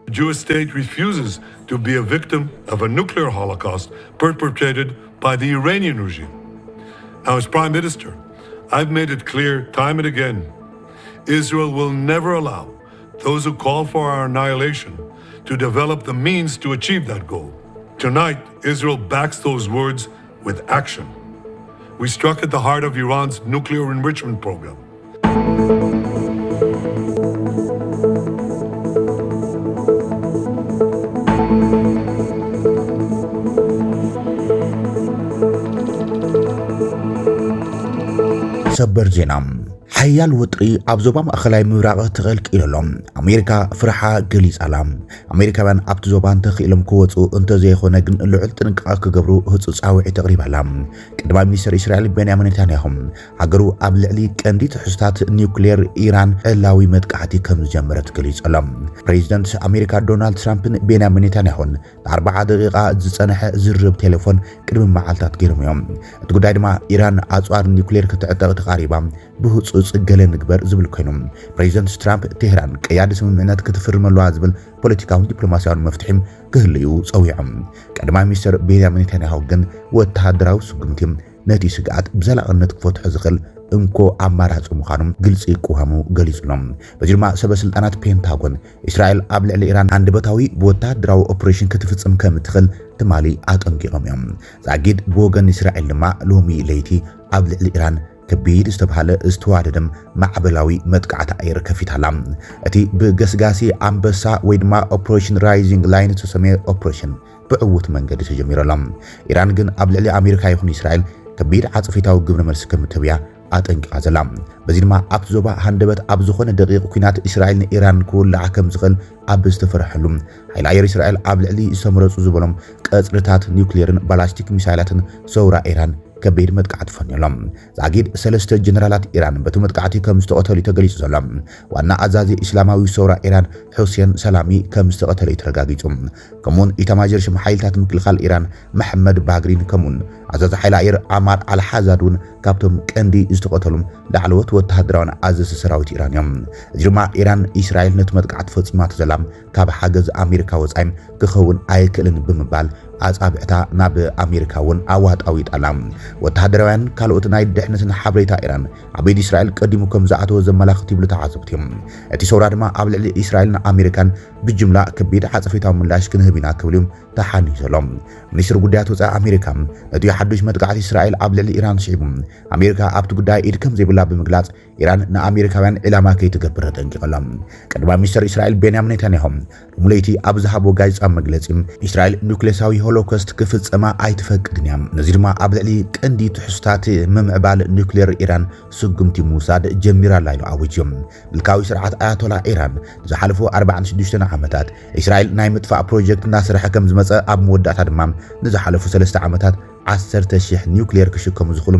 The Jewish state refuses to be a victim of a nuclear holocaust perpetrated by the Iranian regime. Now, as Prime Minister, I've made it clear time and again, Israel will never allow those who call for our annihilation to develop the means to achieve that goal. Tonight, Israel backs those words with action. We struck at the heart of Iran's nuclear enrichment program. ሰበር ዜና። ሓያል ወጥሪ ኣብ ዞባ ማእኸላይ ምብራቕ ተቐልቂሉ ኣሎ። ኣሜሪካ ፍርሓ ገሊጻ ኣላ። ኣሜሪካውያን ኣብቲ ዞባ እንተኽኢሎም ክወፁ፣ እንተዘይኾነ ግን ልዑል ጥንቃቐ ክገብሩ ህፁፅ ፃውዒት ኣቕሪባ ኣላ። ቀዳማይ ሚኒስትር እስራኤል ቤንያሚን ኔታንያሁ፣ ሃገሩ ኣብ ልዕሊ ቀንዲ ትሕዝታት ኒውክሌር ኢራን ዕላዊ መጥቃዕቲ ከም ዝጀመረት ገሊጹ ኣሎ። ፕሬዚደንት ኣሜሪካ ዶናልድ ትራምፕን ቤንያሚን ኔታንያሁን ንኣርብዓ ደቂቓ ዝጸንሐ ዝርርብ ቴሌፎን ቅድሚ መዓልታት ገይሮም እዮም። እቲ ጉዳይ ድማ፣ ኢራን ኣጽዋር ኒውክሌር ክትዕጠቕ ተቓሪባ፣ ብህጹጽ ገለ ንግበር ዝብል ኮይኑ፣ ፕሬዚደንት ትራምፕ ቴህራን ቀያዲ ስምምዕነት ክትፍርም ኣለዋ ዝብል ፖለቲካውን ዲፕሎማስያውን መፍትሒ ክህልዩ ጸዊዖም። ቀዳማይ ሚኒስትር ቤንያሚን ኔታንያሁ ግን፣ ወተሃደራዊ ስጉምቲ ነቲ ስግኣት ብዘላቕነት ክፈትሖ ዝኽእል እንኮ ኣማራጺ ምዃኑ ግልጺ ቅዋሙ ገሊጹ ኣሎ። በዚ ድማ፣ ሰበ ስልጣናት ፔንታጎን፣ እስራኤል ኣብ ልዕሊ ኢራን ሃንደበታዊ ወተሃደራዊ ኦፕሬሽን ክትፍጽም ከም እትኽእል ትማሊ ኣጠንቂቖም እዮም። ዛጊድ ብወገን እስራኤል ድማ፣ ሎሚ ለይቲ ኣብ ልዕሊ ኢራን ከቢድ ዝተባህለ ዝተዋደደ ማዕበላዊ መጥቃዕቲ ኣየር ከፊታ ኣላ። እቲ ብገስጋሲ ኣንበሳ ወይ ድማ ኦፕሬሽን ራይዚንግ ላይን ዝተሰመየ ኦፕሬሽን ብዕዉት መንገዲ ተጀሚሩ ኣሎ። ኢራን ግን ኣብ ልዕሊ ኣሜሪካ ይኹን እስራኤል ከቢድ ዓጸፌታዊ ግብረ መልሲ ከም እትህብ እያ ኣጠንቂቓ ዘላ። በዚ ድማ፣ ኣብቲ ዞባ ሃንደበት ኣብ ዝኾነ ደቂቕ ኲናት እስራኤል ንኢራን ክውልዓ ከም ዝኽእል ኣብ ዝተፈርሐሉ፣ ሓይሊ ኣየር እስራኤል ኣብ ልዕሊ ዝተመረጹ ዝበሎም ቀጽርታት ኒውክሌርን ባላስቲክ ሚሳይላትን ሰውራ ኢራን ከቢድ መጥቃዕቲ ፈንዩ ኣሎ። ዛጊድ ሰለስተ ጀነራላት ኢራን በቲ መጥቃዕቲ ከም ዝተቐተሉ እዩ ተገሊጹ ዘሎ። ዋና ኣዛዚ እስላማዊ ሰውራ ኢራን ሑሴን ሰላሚ ከም ዝተቐተለ እዩ ተረጋጊጹ። ከምኡውን ኢታማዦር ሹም ሓይልታት ምክልኻል ኢራን መሐመድ ባግሪን ከምኡውን ኣዛዚ ሓይሊ ኣየር ዓማር ኣልሓዛድ እውን ካብቶም ቀንዲ ዝተቐተሉ ላዕለዎት ወተሃደራውያን ኣዘዝቲ ሰራዊት ኢራን እዮም። እዚ ድማ፣ ኢራን እስራኤል ነቲ መጥቃዕቲ ፈጺማቶ ዘላ ካብ ሓገዝ ኣሜሪካ ወጻኢ ክኸውን ኣይክእልን ብምባል፣ ኣጻብዕታ ናብ ኣሜሪካ እውን ኣዋጣዊጣ ኣላ። ወተሃደራውያን ካልኦት ናይ ድሕነትን ሓበሬታ ኢራን ኣብ ኢድ እስራኤል ቀዲሙ ከም ዝኣተወ ዘመላኽት ይብሉ ተዓዘብቲ እዮም። እቲ ሰውራ ድማ፣ ኣብ ልዕሊ እስራኤልን ኣሜሪካን ብጅምላ ከቢድ ዓጸፌታዊ ምላሽ ክንህብ ኢና ክብል እዩ ተሓኒኑ ዘሎ። ሚኒስትሪ ጉዳያት ወጻኢ ኣሜሪካ፣ ነቲ ሓዱሽ መጥቃዕቲ እስራኤል ኣብ ልዕሊ ኢራን ስዒቡ፣ ኣሜሪካ ኣብቲ ጉዳይ ኢድ ከም ዘይብላ ብምግላጽ፣ ኢራን ንኣሜሪካውያን ዒላማ ከይትገብር ኣጠንቂቑ ኣሎ። ቀዳማይ ሚኒስትር እስራኤል ቤንያሚን ኔታንያሁ፣ ሎሚ ለይቲ ኣብ ዝሃቦ ጋዜጣዊ መግለጺ፣ እስራኤል ኑክሌሳዊ ሆሎኮስት ክፍጸማ ኣይትፈቅድን እያ፣ ነዚ ድማ ኣብ ልዕሊ ቀንዲ ትሕዝታት ምምዕባል ኑክሌር ኢራን ስጉምቲ ምውሳድ ጀሚራ ኣላ ኢሉ ኣዊጁ። ምልካዊ ስርዓት ኣያቶላ ኢራን ንዝሓለፉ ኣርባዓን ሽዱሽተን ዓመታት እስራኤል ናይ ምጥፋእ ፕሮጀክት እናሰርሐ ከም ዝመጸ፣ ኣብ መወዳእታ ድማ ንዝሓለፉ ሰለስተ ዓመታት ዓሰርተ ሽሕ ኒውክሌር ክሽከሙ ዝኽእሉ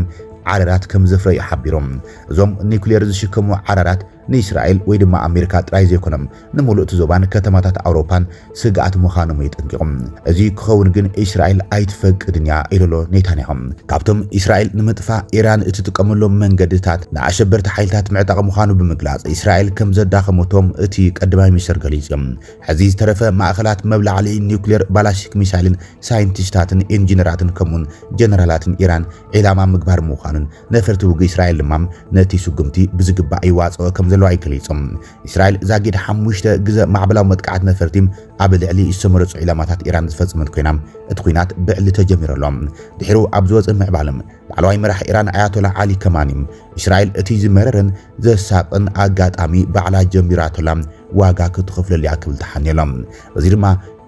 ዓረራት ከም ዘፍረዩ ሓቢሮም። እዞም ኒውክሌር ዝሽከሙ ዓረራት ንእስራኤል ወይ ድማ ኣሜሪካ ጥራይ ዘይኮነም፣ ንምሉእ እቲ ዞባን ከተማታት ኣውሮፓን ስግኣት ምዃኖም የጠንቂቖም። እዚ ክኸውን ግን እስራኤል ኣይትፈቅድን እያ ኢሉ ኣሎ ኔታንያሁ። ካብቶም እስራኤል ንምጥፋእ ኢራን እትጥቀመሎም መንገድታት፣ ንኣሸበርቲ ሓይልታት ምዕጣቕ ምዃኑ ብምግላጽ፣ እስራኤል ከም ዘዳኸመቶም እቲ ቀዳማይ ሚኒስትር ገሊጹ። ሕዚ ዝተረፈ ማእኸላት መብላዕሊ ኒውክሌር፣ ባላስቲክ ሚሳይልን ሳይንቲስታትን ኢንጂነራትን ከምኡውን ጀነራላትን ኢራን ዒላማ ምግባር ምዃኑን፣ ነፈርቲ ውግእ እስራኤል ድማ ነቲ ስጉምቲ ብዝግባእ ይዋጽኦ ከም ዘለዋ ይገሊጹ። እስራኤል ዛጊድ ሓሙሽተ ግዘ ማዕበላዊ መጥቃዕቲ ነፈርቲ ኣብ ልዕሊ ዝተመረጹ ዒላማታት ኢራን ዝፈጸመት ኮይና፣ እቲ ኲናት ብዕሊ ተጀሚሩ ኣሎ። ድሒሩ ኣብ ዝወጸ ምዕባለ፣ ላዕለዋይ መራሒ ኢራን ኣያቶላ ዓሊ ከማኒ፣ እስራኤል እቲ ዝመረረን ዘሳቕን ኣጋጣሚ ባዕላ ጀሚራቶላ፣ ዋጋ ክትኸፍለሉ እያ ክብል ተሓንዮ ኣሎ። በዚ ድማ፣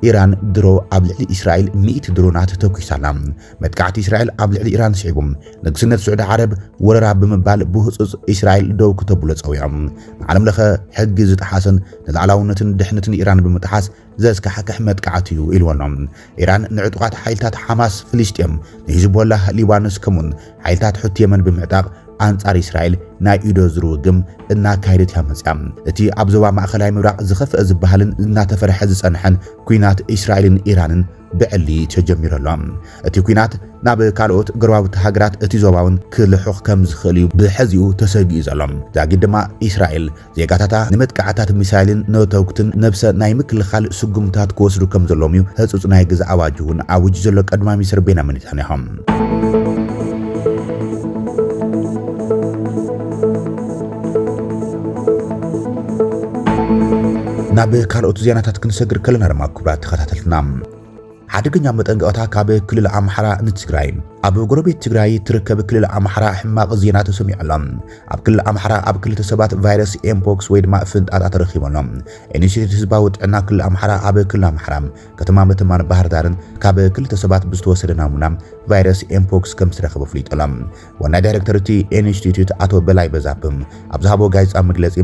ኢራን ድሮ ኣብ ልዕሊ እስራኤል ሚእቲ ድሮናት ተተኲሳ ኣላ። መጥቃዕቲ እስራኤል ኣብ ልዕሊ ኢራን ስዒቡ፣ ንግስነት ስዑዲ ዓረብ ወረራ ብምባል ብህጹጽ እስራኤል ደው ክተብሎ ጸዊዖም። ንዓለም ለኸ ሕጊ ዝጠሓሰን ንላዕላውነትን ድሕነትን ኢራን ብምጥሓስ ዘስካሕክሕ መጥቃዕቲ እዩ ኢልዎ ኣሎ። ኢራን ንዕጡቓት ሓይልታት ሓማስ ፍልስጤም፣ ንሂዝቦላህ ሊባኖስ ከምኡን ሓይልታት ሑቲ የመን ብምዕጣቕ ኣንጻር እስራኤል ናይ ኢዶ ዙር ውግም እናካየደት እያ መጽያ። እቲ ኣብ ዞባ ማእኸላይ ምብራቕ ዝኸፍአ ዝበሃልን እናተፈርሐ ዝጸንሐን ኲናት እስራኤልን ኢራንን ብዕሊ ተጀሚሩ ኣሎ። እቲ ኲናት ናብ ካልኦት ጎረባብቲ ሃገራት እቲ ዞባ እውን ክልሑኽ ከም ዝኽእል እዩ ብሕዚኡ ተሰጊኡ ዘሎ። ዛጊድ ድማ እስራኤል ዜጋታታ ንመጥቃዕታት ሚሳይልን ነተውክትን ነብሰ ናይ ምክልኻል ስጉምታት ክወስዱ ከም ዘለዎም እዩ ህጹጽ ናይ ግዛእ ኣዋጅ እውን ኣዊጁ ዘሎ ቀዳማይ ሚኒስትር ቤንያሚን ኔታንያሁ። ናብ ካልኦት ዜናታት ክንሰግር ከለና ድማ ክቡራት ተኸታተልትና፣ ሓደገኛ መጠንቀቕታ ካብ ክልል ኣምሓራ ንትግራይ። ኣብ ጎረቤት ትግራይ ትርከብ ክልል ኣምሓራ ሕማቕ ዜና ተሰሚዑ ኣሎ። ኣብ ክልል ኣምሓራ ኣብ ክልተ ሰባት ቫይረስ ኤምፖክስ ወይ ድማ ፍንጣጣ ተረኺቡ ኣሎ። ኢኒሽቲትዩት ህዝባዊ ጥዕና ክልል ኣምሓራ ኣብ ክልል ኣምሓራ ከተማ መተማን ባህር ዳርን ካብ ክልተ ሰባት ብዝተወሰደ ናሙና ቫይረስ ኤምፖክስ ከም ዝተረኸበ ኣፍሊጡ ኣሎ። ዋና ዳይሬክተር እቲ ኢኒሽቲትዩት ኣቶ በላይ በዛብህ ኣብ ዝሃቦ ጋዜጣዊ መግለጺ፣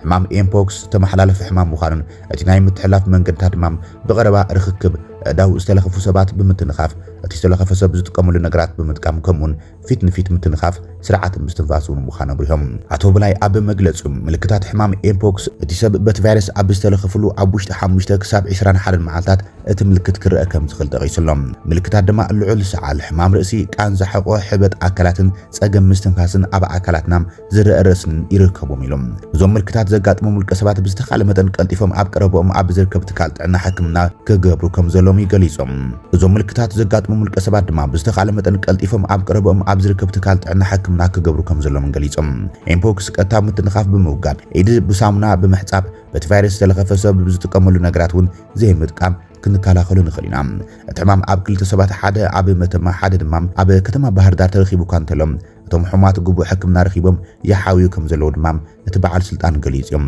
ሕማም ኤምፖክስ ተመሓላለፊ ሕማም ምዃኑን እቲ ናይ ምትሕልላፍ መንገድታት ድማ ብቐረባ ርኽክብ፣ ኣእዳው ዝተለኸፉ ሰባት ብምትንኻፍ፣ እቲ ዝተለኸፈ ሰብ ዝጥቀመሉ ነገራት ብምጥቃም፣ ከምኡውን ፊት ንፊት ምትንኻፍ ስርዓት ምስትንፋስ እውን ምዃኑ ኣብሪሆም። ኣቶ በላይ ኣብ መግለጺኡ፣ ምልክታት ሕማም ኤምፖክስ እቲ ሰብ በቲ ቫይረስ ኣብ ዝተለኸፍሉ ኣብ ውሽጢ ሓሙሽተ ክሳብ ዕስራን ሓደን መዓልታት እቲ ምልክት ክረአ ከም ዝኽእል ጠቒሱ ኣሎ። ምልክታት ድማ ልዑል ሰዓል፣ ሕማም ርእሲ፣ ቃንዛ ሕቖ፣ ሕበጥ ኣካላትን ጸገም ምስትንፋስን ኣብ ኣካላትና ዝረአ ረስንን ይርከቦም ኢሎም። እዞም ምልክታት ዘጋጥሞም ውልቀ ሰባት ብዝተኻለ መጠን ቀልጢፎም ኣብ ቀረባኦም ኣብ ዝርከብ ትካል ጥዕና ሕክምና ክገብሩ ከም ዘለዎም እዩ ገሊጾም። እዞም ምልክታት ዘጋጥሞም ውልቀ ሰባት ድማ ብዝተኻለ መጠን ቀልጢፎም ኣብ ቀረባኦም ኣብ ዝርከብ ትካል ጥዕና ሕክምና ክገብሩ ከም ዘለዎም ገሊጾም። ኤምፖክስ ቀጥታ ምትንኻፍ ብምውጋድ፣ ኢድ ብሳሙና ብምሕጻብ፣ በቲ ቫይረስ ዝተለኸፈ ሰብ ብዝጥቀመሉ ነገራት እውን ዘይምጥቃም ክንከላኸሎ ንኽእል ኢና። እቲ ሕማም ኣብ ክልተ ሰባት፣ ሓደ ኣብ መተማ፣ ሓደ ድማ ኣብ ከተማ ባህር ዳር ተረኺቡ እኳ እንተሎ፣ እቶም ሕሙማት ግቡእ ሕክምና ረኺቦም ይሓውዩ ከም ዘለዉ ድማ እቲ በዓል ስልጣን ገሊጹ እዩ።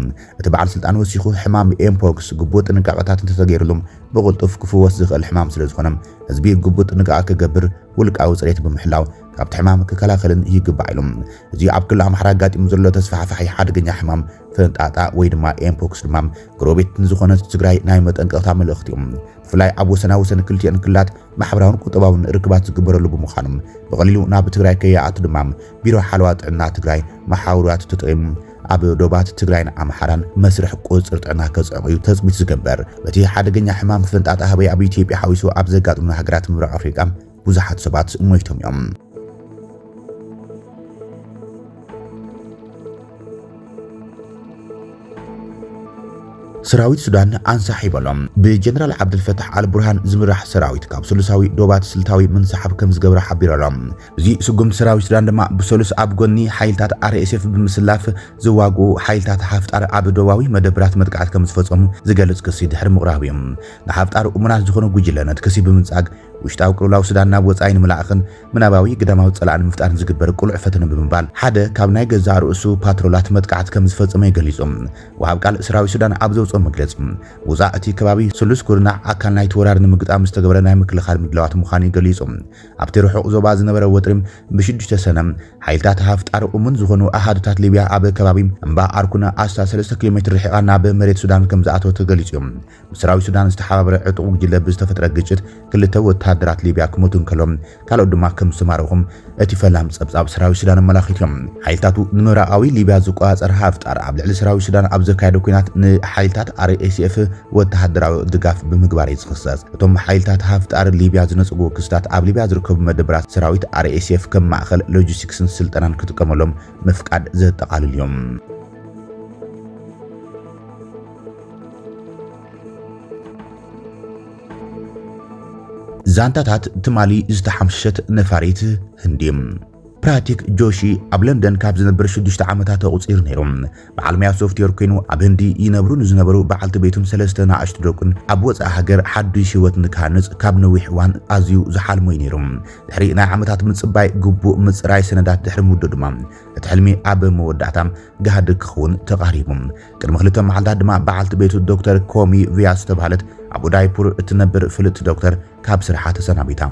እቲ በዓል ስልጣን ወሲኹ፣ ሕማም ኤምፖክስ ግቡእ ጥንቃቐታት እንተተገይሩሉ ብቕልጡፍ ክፍወስ ዝኽእል ሕማም ስለ ዝኾነ፣ ህዝቢ ግቡእ ጥንቃቐ ክገብር፣ ውልቃዊ ጽሬት ብምሕላው ካብቲ ሕማም ክከላኸልን ይግባእ ኢሉ። እዚ ኣብ ክልል ኣምሓራ ኣጋጢሙ ዘሎ ተስፋሕፋሒ ሓደገኛ ሕማም ፈንጣጣ ወይ ድማ ኤምፖክስ ድማ ጎረቤት ንዝኾነት ትግራይ ናይ መጠንቀቕታ መልእኽቲ እዩ። ብፍላይ ኣብ ወሰና ወሰን ክልቲአን ክልላት ማሕበራውን ቁጠባውን ርክባት ዝግበረሉ ብምዃኑ፣ ብቐሊሉ ናብ ትግራይ ከይኣቱ ድማ ቢሮ ሓለዋ ጥዕና ትግራይ መሓውራት ተጠቒሙ ኣብ ዶባት ትግራይን ኣምሓራን መስርሕ ቁፅፅር ጥዕና ከፅዕቕ እዩ ተፅቢት ዝግበር። በቲ ሓደገኛ ሕማም ፈንጣጣ ህበይ ኣብ ኢትዮጵያ ሓዊሱ ኣብ ዘጋጥሙና ሃገራት ምብራቕ ኣፍሪቃ ብዙሓት ሰባት ሞይቶም እዮም። ሰራዊት ሱዳን ኣንሳሒቡ ኣሎ። ብጀነራል ዓብደልፈታሕ ኣልቡርሃን ዝምራሕ ሰራዊት ካብ ስሉሳዊ ዶባት ስልታዊ ምንስሓብ ከም ዝገብረ ሓቢሩ ኣሎ። እዚ ስጉምቲ ሰራዊት ሱዳን ድማ ብሰሉስ ኣብ ጎኒ ሓይልታት ኣር ኤስ ኤፍ ብምስላፍ ዝዋግኡ ሓይልታት ሓፍጣር ኣብ ዶባዊ መደብራት መጥቃዕቲ ከም ዝፈጸሙ ዝገልጽ ክሲ ድሕሪ ምቕራቡ እዩ። ንሓፍጣር እሙናት ዝኾነ ጉጅለ ነቲ ክሲ ብምንጻግ፣ ውሽጣዊ ቅልውላው ሱዳን ናብ ወጻኢ ንምልኣኽን ምናባዊ ግዳማዊ ጸላኢ ንምፍጣርን ዝግበር ቅሉዕ ፈተነ ብምባል፣ ሓደ ካብ ናይ ገዛእ ርእሱ ፓትሮላት መጥቃዕቲ ከም ዝፈጸመ እዩ ገሊጹ። ወሃብ ቃል ሰራዊት ሱዳን ኣብ ዘውጽኦ መግለጺ፣ ውጻእ እቲ ከባቢ ስሉስ ኩርናዕ ኣካል ናይቲ ወራር ንምግጣም ዝተገበረ ናይ ምክልኻል ምድላዋት ምዃኑ እዩ ገሊጹ። ኣብቲ ርሑቕ ዞባ ዝነበረ ወጥሪ ብሽዱሽተ ሰነ ሓይልታት ሃፍጣር እሙን ዝኾኑ ኣሃዱታት ሊብያ ኣብ ከባቢ እምባ ኣርኩና ኣስታት ሰለስተ ኪሎ ሜትር ርሒቓ ናብ መሬት ሱዳን ከም ዝኣተወ ተገሊጹ እዩ። ብሰራዊት ሱዳን ዝተሓባበረ ዕጡቕ ጉጅለ ብዝተፈጥረ ግጭት ክልተ ወተሃደራት ሊብያ ክሞቱ እንከሎም፣ ካልኦት ድማ ከም ዝተማረኹም እቲ ፈላም ጸብጻብ ሰራዊት ሱዳን ኣመላኺቱ እዮም። ሓይልታቱ ንምብራቓዊ ሊብያ ዝቆጻጸር ሃፍጣር ኣብ ልዕሊ ሰራዊት ሱዳን ኣብ ዘካየዶ ኲናት ንሓይልታት ኣር ኤስ ኤፍ ወተሃደራዊ ድጋፍ ብምግባር እዩ ዝኽሰስ። እቶም ሓይልታት ሃፍጣር ሊብያ ዝነጽግዎ ክስታት ኣብ ሊብያ ዝርከቡ መደበራት ሰራዊት ኣር ኤስ ኤፍ ከም ማእከል ሎጂስቲክስን ስልጠናን ክጥቀመሎም ምፍቃድ ዘጠቓልል እዮም። ዛንታታት ትማሊ ዝተሓምሸሸት ነፋሪት ህንዲ። ፕራቲክ ጆሺ ኣብ ለንደን ካብ ዝነብር ሽዱሽተ ዓመታት ኣቑጺሩ ነይሩ። በዓል ሞያ ሶፍትዌር ኮይኑ ኣብ ህንዲ ይነብሩ ንዝነበሩ በዓልቲ ቤቱን ሰለስተ ንኣሽቱ ደቁን ኣብ ወጻኢ ሃገር ሓዱሽ ህይወት ንክሃንጽ ካብ ነዊሕ እዋን ኣዝዩ ዝሓልሞ እዩ ነይሩ። ድሕሪ ናይ ዓመታት ምጽባይ፣ ግቡእ ምጽራይ ሰነዳት ድሕሪ ምውድኡ ድማ እቲ ሕልሚ ኣብ መወዳእታ ገሃድ ክኸውን ተቓሪቡ። ቅድሚ ክልተ መዓልታት ድማ በዓልቲ ቤቱ ዶክተር ኮሚ ቪያ ዝተባህለት ኣብ ኡዳይፑር እትነብር ፍልጥቲ ዶክተር ካብ ስርሓ ተሰናቢታ።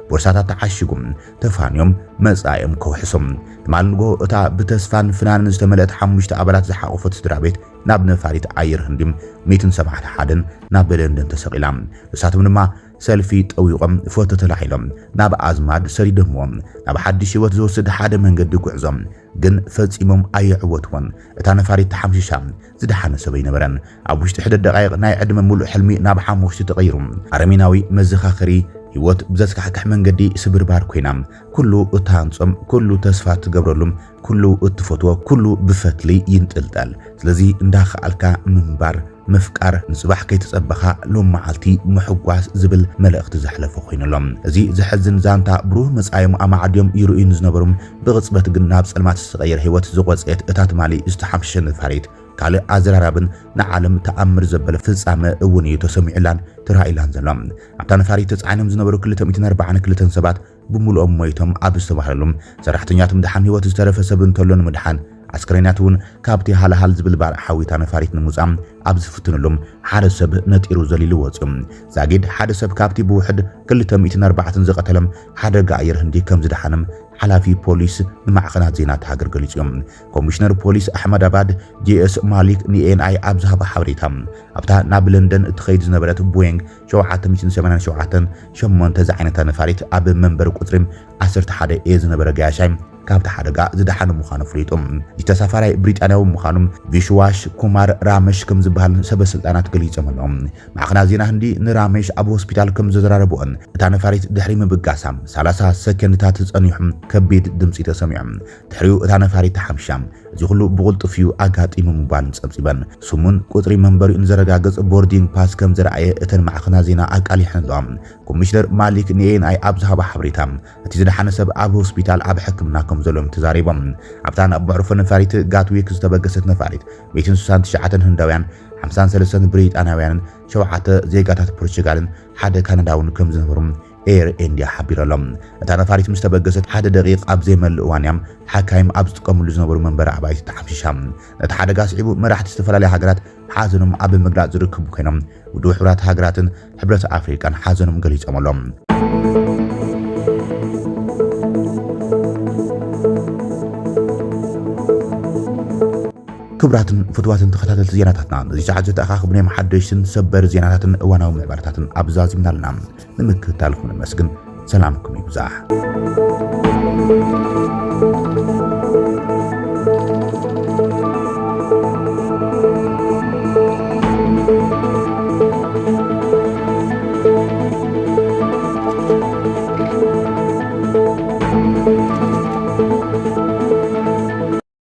ቦርሳታት ተዓሺጉ፣ ተፋንዮም መጻኢኦም ከውሕሶም። ትማሊ ንግሆ እታ ብተስፋን ፍናንን ዝተመልአት ሓሙሽተ ኣባላት ዝሓቖፈት ስድራ ቤት ናብ ነፋሪት ኣየር ህንዲ ሚትን ሰብዓን ሓደን ናብ ለንደን ተሰቒላ። ንሳቶም ድማ ሰልፊ ጠዊቖም ፎቶ ተላዒሎም ናብ ኣዝማድ ሰዲዶምዎም። ናብ ሓድሽ ህይወት ዝወስድ ሓደ መንገዲ ጉዕዞ ግን ፈጺሞም ኣየዕወትዎን። እታ ነፋሪት ተሓምሺሻ ዝደሓነ ሰብ ኣይነበረን። ኣብ ውሽጢ ሕደት ደቃይቕ ናይ ዕድመ ምሉእ ሕልሚ ናብ ሓሙኽሽቲ ተቐይሩ። ኣረሜናዊ መዘኻኸሪ ህይወት ብዘስካሕክሕ መንገዲ ስብርባር ኮይና። ኩሉ እትሃንጾም፣ ኩሉ ተስፋ ትገብረሉም፣ ኩሉ እትፈትዎ፣ ኩሉ ብፈትሊ ይንጥልጠል። ስለዚ እንዳኸኣልካ ምንባር፣ ምፍቃር፣ ንጽባሕ ከይተጸበኻ ሎም መዓልቲ ምሕጓስ ዝብል መልእኽቲ ዘሕለፈ ኮይኑሎም። እዚ ዘሕዝን ዛንታ ብሩህ መጻዮም ኣማዕድዮም ይርእዩ ንዝነበሩም ብቕጽበት ግን ናብ ጸልማት ዝተቐየረ ህይወት ዝቖጸየት እታ ትማሊ ዝተሓምሸሸ ነፋሪት ካልእ ኣዘራራብን ንዓለም ተኣምር ዘበለ ፍጻመ እውን እዩ ተሰሚዑላን ተራኢላን ዘሎ። ኣብታ ነፋሪት ተጻዒኖም ዝነበሩ ክልተ ሚእትን ኣርባዓን ክልተን ሰባት ብምሉኦም ሞይቶም ኣብ ዝተባህለሉ፣ ሰራሕተኛት ምድሓን ህይወት ዝተረፈ ሰብ እንተሎ ንምድሓን ኣስክሬናት እውን ካብቲ ሃልሃል ዝብል ባርዕ ሓዊታ ነፋሪት ንምውጻእ ኣብ ዝፍትንሉም ሓደ ሰብ ነጢሩ ዘሊሉ ወፅዩ። ዛጊድ ሓደ ሰብ ካብቲ ብውሕድ ክልተ ሚእትን ኣርባዕተን ዝቐተለም ሓደጋ ኣየር ህንዲ ከም ዝደሓነም ሓላፊ ፖሊስ ንማዕኸናት ዜና እቲ ሃገር ገሊጹ እዩ። ኮሚሽነር ፖሊስ ኣሕመድ ኣባድ ጄኤስ ማሊክ ንኤንኣይ ኣብ ዝሃቦ ሓበሬታ፣ ኣብታ ናብ ለንደን እትኸይድ ዝነበረት ቦይንግ ሸውዓተ ሚእትን ሰማንያን ሸውዓተን ሸሞንተ ዝዓይነታ ነፋሪት ኣብ መንበር ቁጽሪ ዓሰርተ ሓደ ኤ ዝነበረ ገያሻይ ካብቲ ሓደጋ ዝደሓነ ምዃኑ ኣፍሊጡ። እቲ ተሳፋራይ ብሪጣንያዊ ምዃኑ ቪሽዋሽ ኩማር ራመሽ ከም ዝበሃል ሰበ ስልጣናት ገሊጾም ኣለዉ። ማዕኸናት ዜና ህንዲ ንራመሽ ኣብ ሆስፒታል ከም ዘዘራረብኦን እታ ነፋሪት ድሕሪ ምብጋሳ ሰላሳ ሰከንድታት ጸኒሑ ከቢድ ድምጺ ተሰሚዑ። ድሕሪኡ እታ ነፋሪት ተሓምሻ። እዚ ኩሉ ብቕልጡፍ እዩ ኣጋጢሙ ምባል ጸብጺበን። ስሙን ቁጽሪ መንበሪኡን ዘረጋግጽ ቦርዲንግ ፓስ ከም ዘረኣየ እተን ማዕኸናት ዜና ኣቃሊሐን ኣለዋ። ኮሚሽነር ማሊክ ንኤንኣይ ኣብ ዝሃቦ ሓበሬታ፣ እቲ ዝደሓነ ሰብ ኣብ ሆስፒታል ኣብ ሕክምና ከም ዘሎ እዮም ተዛሪቦም። ኣብታ ናብ መዕርፎ ነፋሪት ጋትዊክ ዝተበገሰት ነፋሪት ሚእትን ስሳን ትሽዓተን ህንዳውያን፣ ሓምሳን ሰለስተን ብሪጣንያውያንን ሸውዓተ ዜጋታት ፖርቹጋልን ሓደ ካናዳውን ከም ዝነበሩ ኤር ኢንድያ ሓቢሩ ኣሎ። እታ ነፋሪት ምስ ተበገሰት ሓደ ደቂቕ ኣብ ዘይመልእ እዋን እያ ሓካይም ኣብ ዝጥቀምሉ ዝነበሩ መንበሪ ኣባይቲ ተሓምሺሻ። ነቲ ሓደጋ ስዒቡ መራሕቲ ዝተፈላለያ ሃገራት ሓዘኖም ኣብ ምግላጽ ዝርከቡ ኮይኖም፣ ውድብ ሕቡራት ሃገራትን ሕብረት ኣፍሪቃን ሓዘኖም ገሊጾም ኣለዉ። ክቡራትን ፍቱዋትን ተኸታተልቲ ዜናታትና፣ ነዚ ሰዓት ዘተኣኻኽብናዮም ሓደሽትን ሰበር ዜናታትን እዋናዊ ምዕባለታትን ኣብዛዚምና ኣለና። ንምክትታልኩም ነመስግን። ሰላምኩም ይብዛሕ።